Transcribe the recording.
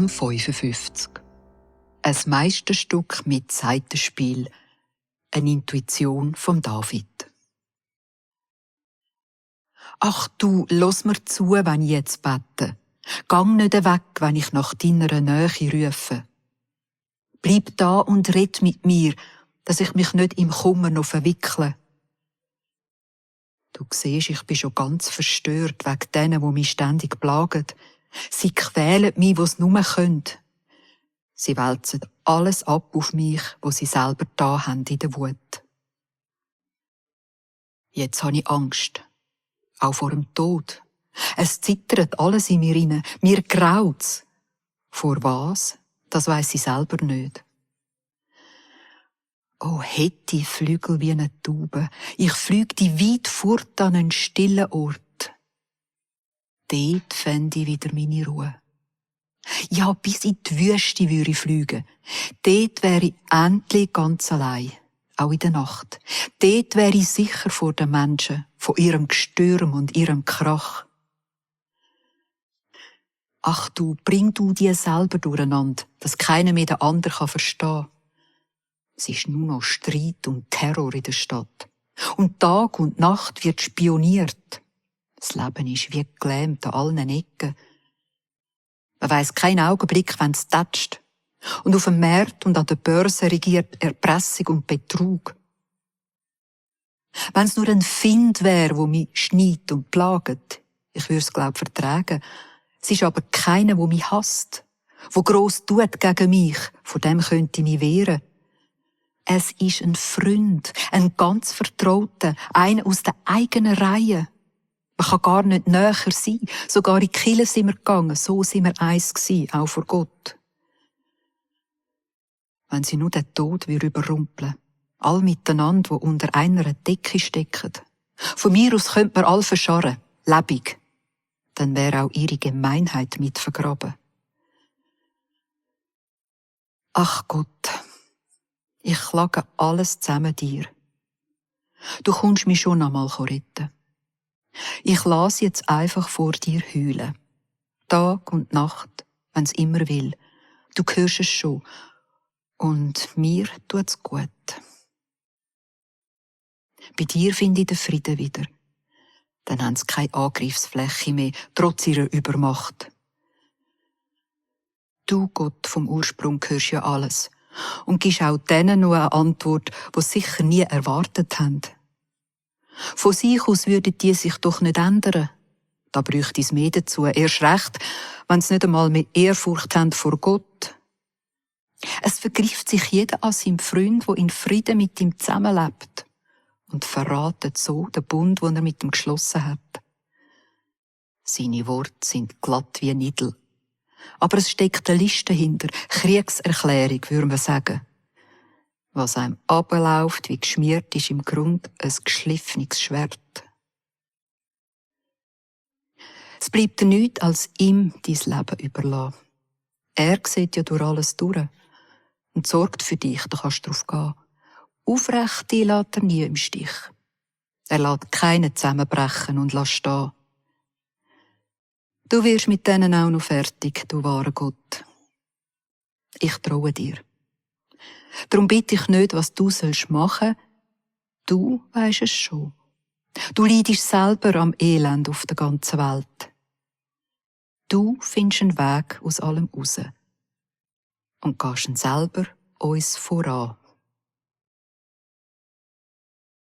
Psalm 55. Ein Meisterstück mit Saitenspiel. Eine Intuition von David. Ach du, lass mir zu, wenn ich jetzt bete. Gang nicht weg, wenn ich nach deiner Nähe rufe. Bleib da und red mit mir, dass ich mich nicht im Kummer noch verwickle. Du siehst, ich bin schon ganz verstört wegen denen, die mich ständig plagen. Sie quälen mich, wo sie nur können. Sie wälzen alles ab auf mich, was sie selber da haben in der Wut. Jetzt habe ich Angst. Auch vor dem Tod. Es zittert alles in mir rein. Mir graut's. Vor was? Das weiss sie selber nicht. Oh, hätte ich Flügel wie eine Taube. Ich flügte weit fort an einen stillen Ort. Dort fände ich wieder meine Ruhe. Ja, bis in die Wüste würde ich fliegen. Dort wäre ich endlich ganz allein. Auch in der Nacht. Dort wäre ich sicher vor den Menschen, von ihrem Gestürm und ihrem Krach. Ach du, bring du die selber durcheinander, dass keiner mehr den anderen verstehen kann. Es ist nur noch Streit und Terror in der Stadt. Und Tag und Nacht wird spioniert. Das Leben ist wie gelähmt an allen Ecken. Man weiss keinen Augenblick, wenn es tätscht. Und auf dem Markt und an der Börse regiert Erpressung und Betrug. Wenn es nur ein Find wäre, wo mich schneit und plagt, ich würde es, vertragen. Es ist aber keiner, der mich hasst, wo gross tut gegen mich, von dem könnte ich mich wehren. Es ist ein Freund, ein ganz Vertrauter, einer aus der eigenen Reihe. Man kann gar nicht näher sein. Sogar in die Kirche sind wir gegangen, so sind wir eins gewesen, auch vor Gott. Wenn sie nur den Tod überrumpeln, all miteinander, die unter einer Decke stecken. Von mir aus könnte man all verscharren, lebendig. Dann wäre auch ihre Gemeinheit mit vergraben. Ach Gott, ich klage alles zusammen dir. Du kommst mich schon einmal retten. Ich lasse jetzt einfach vor dir heulen. Tag und Nacht, wenn's immer will. Du hörst es schon. Und mir tut's gut. Bei dir finde ich den Frieden wieder. Dann haben sie keine Angriffsfläche mehr, trotz ihrer Übermacht. Du, Gott vom Ursprung, hörst ja alles und gibst auch denen nur eine Antwort, die sie sicher nie erwartet haben. Von sich aus würden die sich doch nicht ändern. Da bräuchte es mehr dazu, erst recht, wenn sie nicht einmal mehr Ehrfurcht haben vor Gott. Es vergreift sich jeder an seinem Freund, der in Frieden mit ihm zusammenlebt und verratet so den Bund, den er mit ihm geschlossen hat. Seine Worte sind glatt wie Nidel. Aber es steckt eine Liste hinter, Kriegserklärung, würde man sagen. Was einem abläuft, wie geschmiert, ist im Grund ein geschliffenes Schwert. Es bleibt dir nichts, als ihm dein Leben überlassen. Er sieht ja durch alles durch und sorgt für dich, da kannst du drauf gehen. Aufrecht lässt er nie im Stich. Er lässt keinen zusammenbrechen und lässt stehen. Du wirst mit denen auch noch fertig, du wahrer Gott. Ich traue dir. Darum bitte ich nicht, was du machen sollst. Du weisst es schon. Du leidest selber am Elend auf der ganzen Welt. Du findest einen Weg aus allem raus. Und gehst ihn selber uns voran.